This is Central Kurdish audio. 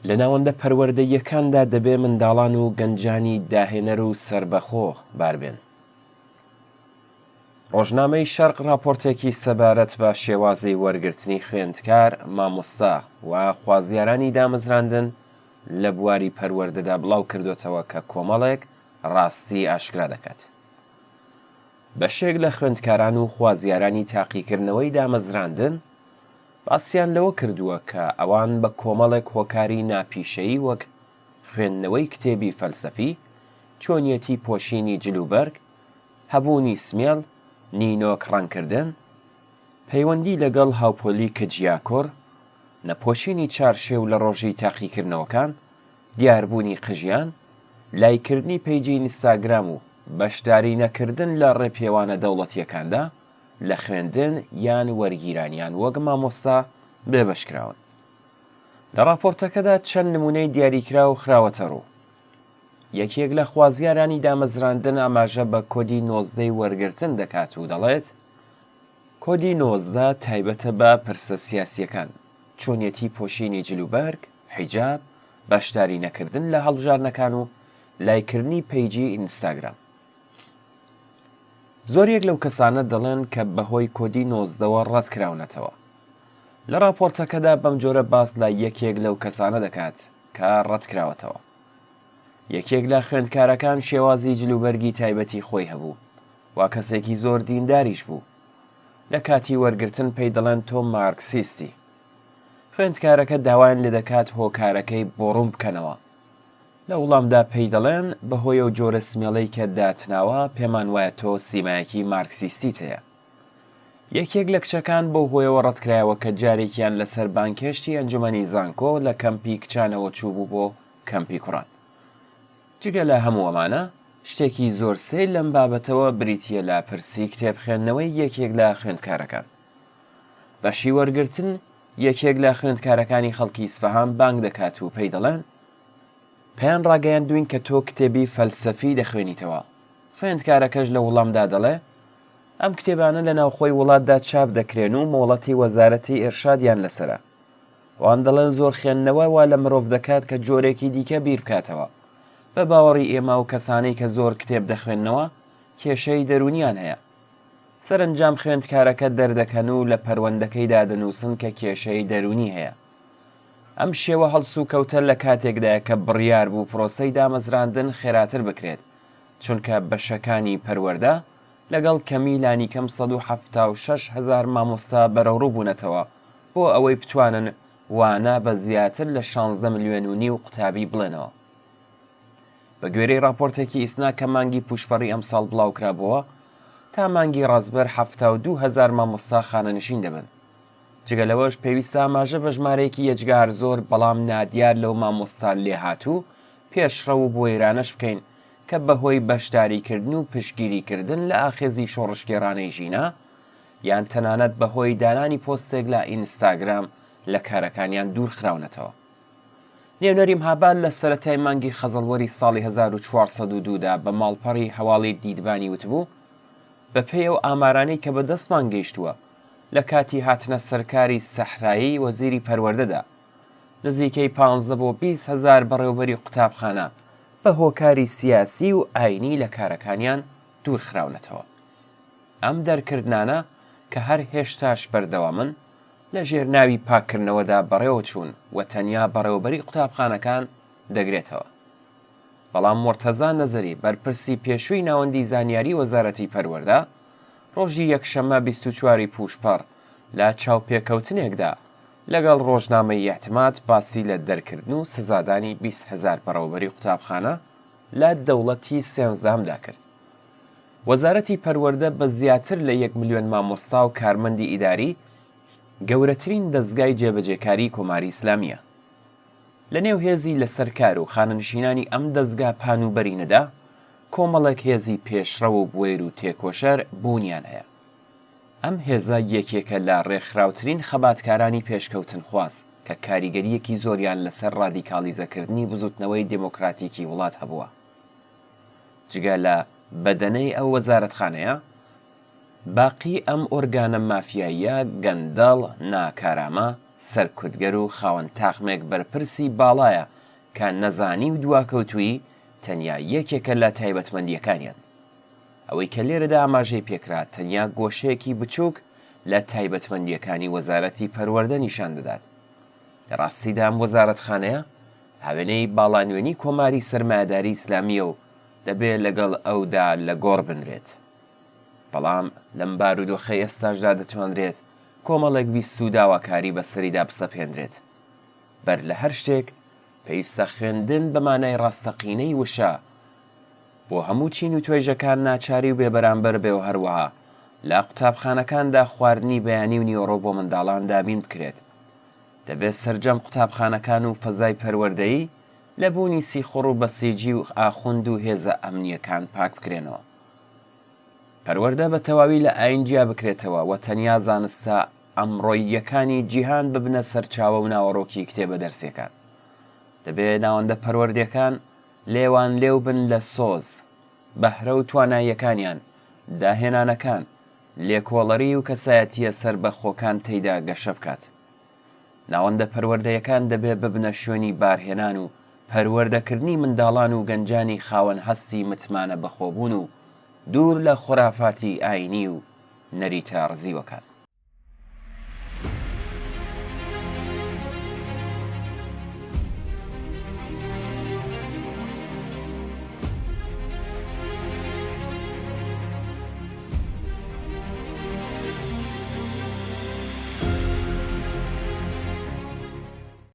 لە ناوەندە پەروەردەییەکاندا دەبێ منداڵان و گەنجانی داهێنەر و سەربەخۆ باربێن. ڕۆژنامەی شەرق ڕاپۆرتێکی سەبارەت بە شێوازی وەرگرتنی خوێندکار، مامۆستا و خوازیارانی دامەزراندن لە بواری پەروەردەدا بڵاو کردۆتەوە کە کۆمەڵێک ڕاستی ئاشکرا دەکات. بەشێک لە خوێندکاران و خوازیارانی تاقیکردنەوەی دامەزراندن باسیان لەوە کردووە کە ئەوان بە کۆمەڵێک هۆکاری ناپیشەیی وەک خوێندنەوەی کتێبی فەلسەفی، چۆنیەتی پۆشینی جلوبەرگ، هەبوونی سمێڵ، نینۆک ڕەنگکردن، پەیوەندی لەگەڵ هاوپۆلی کچ یا کوڕ، نەپۆشینی چارشێو لە ڕۆژی تاقیکردنەوەکان، دیاربوونی قژیان، لایککردنی پەیجی ئینستاگرام و بەشداری نەکردن لە ڕێپێوانە دەوڵەتییەکاندا، لە خوێندن یان وەرگیرانیان وەک مامۆستا بێبەشکراون. لە ڕاپۆرتەکەدا چەند نموونەی دیاریکراو خراوەتەڕوو. یەکێک لە خوازیارانی دامەزراندن ئاماژە بە کۆدی نۆزدەی وەرگرتن دەکات و دەڵێت، کۆدی 19 تایبەتە بە پرسە سیاسییەکان، چۆنیەتی پۆشینی جلوبەرگ، حیجاب، بەشداری نەکردن لە هەڵبژاردنەکان و لایککردنی پەیجی ئینستاگرام. زۆریەک لەو کەسانە دەڵێن کە بەهۆی کۆدی نۆزدەوە ڕەتکراونەتەوە. لە ڕاپۆرتەکەدا بەمجۆرە باس لە یەکێک لەو کەسانە دەکات کە ڕەتکراوەتەوە. یەکێک لە خوێندکارەکان شێوازی جلوبەرگی تایبەتی خۆی هەبوو و کەسێکی زۆر دینداریش بوو. لە کاتی وەرگرتن پێی دەڵێن تۆ مارکسیستی. خوێندکارەکە داوایان لێدەکات هۆکارەکەی بۆ ڕوون بکەنەوە. لە وڵامدا پێی دەڵێن بەهۆی ئەو جۆرە سمێڵەی کە داتناوە پێمان وایە تۆ سیمایەکی مارکسیستیت هەیە. یەکێک لە کچەکان بەو هۆیەوە ڕەتکرایەوە کە جارێکیان لەسەر بانگهێشتی ئەنجومەنی زانکۆ لە کەمپی کچانەوە چووبوو بۆ کەمپی کوڕان. جگە لە هەموو ئەمانە، شتێکی زۆر سەیر لەم بابەتەوە بریتییە لە پرسی کتێب خوێندنەوەی یەکێک لە خوێندکارەکان. بەشی وەرگرتن یەکێک لە خوێندکارەکانی خەڵکی ئیسفەهان بانگ دەکات و پێی دەڵێن، پێیان ڕاگەیاندووین کە تۆ کتێبی فەلسەفی دەخوێنیتەوە. خوێندکارەکەش لە وڵامدا دەڵێ، ئەم کتێبانە لە ناوخۆی وڵاتدا چاپ دەکرێن و مۆڵەتی وەزارەتی ئیرشادیان لەسەرە. ئەوان دەڵێن زۆر خوێندنەوە وا لە مرۆڤ دەکات کە جۆرێکی دیکە بیر بکاتەوە. بە باوەڕی ئێمە ئەو کەسانەی کە زۆر کتێب دەخوێننەوە کێشەی دەروونیان هەیە. سەرەنجام خوێندکارەکە دەردەکەن و لە پەروەندەکەیدا دەنووسن کە کێشەی دەروونی هەیە. ئەم شێوە هەڵسوکەوتە لە کاتێکدایە کە بڕیار بوو پرۆسەی دامەزراندن خێراتر بکرێت، چونکە بەشەکانی پەروەردە لەگەڵ کەمی لانیکەم 176 هەزار مامۆستا بەرەوڕوو بوونەتەوە بۆ ئەوەی بتوانن وانە بە زیاتر لە شانزدە ملیۆن و نیو قوتابی بڵێنەوە. بە گوێرەی ڕاپۆرتێکی ئیسنا کە مانگی پووشپەڕی ئەمساڵ بڵاوکرابۆوە، تا مانگی ڕەزبەر 72 هەزار مامۆستا خانەنشین دەبن. جگە لەوەش پێویستە ئاماژە بە ژمارەیەکی یەجگار زۆر بەڵام نادیار لەو مامۆستا لێهاتوو، پێشڕەو و بوێرانەش بکەین کە بەهۆی بەشداریکردن و پشتگیریکردن لە ئاخێزی شۆڕشگێڕانەی ژینا، یان تەنانەت بەهۆی دانانی پۆستێک لە ئینستاگرام لە کارەکانیان دوورخراونەتەوە. نوێنەری مهاباد لە سەرەتای مانگی خەزەڵوەری ساڵی 1402 دا بە ماڵپەڕی هەواڵی دیدبانی وتبوو، بەپێی ئەو ئامارانەی کە بەدەستمان گەیشتووە لە کاتی هاتنە سەرکاری سەحرایی وەزیری پەروەردەدا، نزیکەی پانزدە بۆ 20 هەزار بەڕێوبەری قوتابخانە بە هۆکاری سیاسی و ئاینی لە کارەکانیان دوورخراونەتەوە. ئەم دەرکردنانە کە هەر هێشتاش بەردەوامن، لە ژێر ناوی پاککردنەوەدا بەڕێوەچوون و تەنیا بەڕێوەبەری قوتابخانەکان دەگرێتەوە. بەڵام مورتەزا نەزەری بەرپرسی پێشووی ناوەندی زانیاری وەزارەتی پەروەردە، ڕۆژی یەکشەممە 24 ی پووشپەڕ لە چاوپێکەوتنێکدا لەگەڵ ڕۆژنامەی ئیعتماد باسی لە دەرکردن و سزادانی 20 هەزار بەڕێوەبەری قوتابخانە لە دەوڵەتی سێنزدەهەمدا کرد. وەزارەتی پەروەردە بە زیاتر لە یەک ملیۆن مامۆستا و کارمەندی ئیداری، گەورەترین دەزگای جێبەجێکاری کۆماری ئیسلامییە. لە نێو هێزی لەسەر کار و خانەنشینانی ئەم دەزگا پان و بەرینەدا، کۆمەڵێک هێزی پێشڕەو و بوێر و تێکۆشەر بوونیان هەیە. ئەم هێزە یەکێکە لە ڕێکخراوترین خەباتکارانی پێشکەوتنخواز کە کاریگەرییەکی زۆریان لەسەر ڕادیکاڵیزەکردنی بزوتنەوەی دێمۆکراتیکی وڵات هەبووە. جگە لە بەدەنەی ئەو وەزارەتخانەیە، باقی ئەم ئۆرگانە مافیاییە گەندەڵ، ناکارامە، سەرکوتگەر و خاوەن تاقمێک بەرپرسی باڵایە کە نەزانی و دواکەوتوویی تەنیا یەکێکە لە تایبەتمەندییەکانیان. ئەوەی کە لێرەدا ئاماژەی پێکرا تەنیا گۆشەیەکی بچووک لە تایبەتمەندییەکانی وەزارەتی پەروەردە نیشان دەدات. لە ڕاستیدا ئەم وەزارەتخانەیە هاوێنەی باڵانوێنی کۆماری سەرمایەداری ئیسلامییە و دەبێ لەگەڵ ئەودا لە گۆڕ بنرێت. بەڵام لەم بارودۆخەی ئێستاشدا دەتوانرێت کۆمەڵێک ویست و داواکاری بەسەریدا بسەپێنرێت. بەر لە هەر شتێک پێویستە خوێندن بە مانای ڕاستەقینەی وشە بۆ هەموو چین و توێژەکان ناچاری و بێبەرامبەر بێ و هەروەها لە قوتابخانەکاندا خواردنی بەیانی و نیوەڕۆ بۆ منداڵان دابین بکرێت. دەبێت سەرجەم قوتابخانەکان و فەزای پەروەردەیی لە بوونی سیخوڕ و بەسیجی و ئاخوند و هێزە ئەمنییەکان پاک بکرێنەوە. پەروەردە بە تەواوی لە ئایین جیا بکرێتەوە و تەنیا زانستە ئەمڕۆییەکانی جیهان ببنە سەرچاوە و ناوەڕۆکی کتێبە دەرسییەکان. دەبێ ناوەندە پەروەردییەکان لێوانلێو بن لە سۆز، بەهرە و تواناییەکانیان، داهێنانەکان، لێکۆڵەری و کەسایەتییە سەربەخۆکان تێیدا گەشە بکات. ناوەندە پەروەردەیەکان دەبێ ببنە شوێنی بارهێنان و پەروەردەکردنی منداڵان و گەنجانی خاوەن هەستی متمانە بەخۆبوون و دوور لە خورافاتی ئایینی و نەریتە ڕزیوەکان.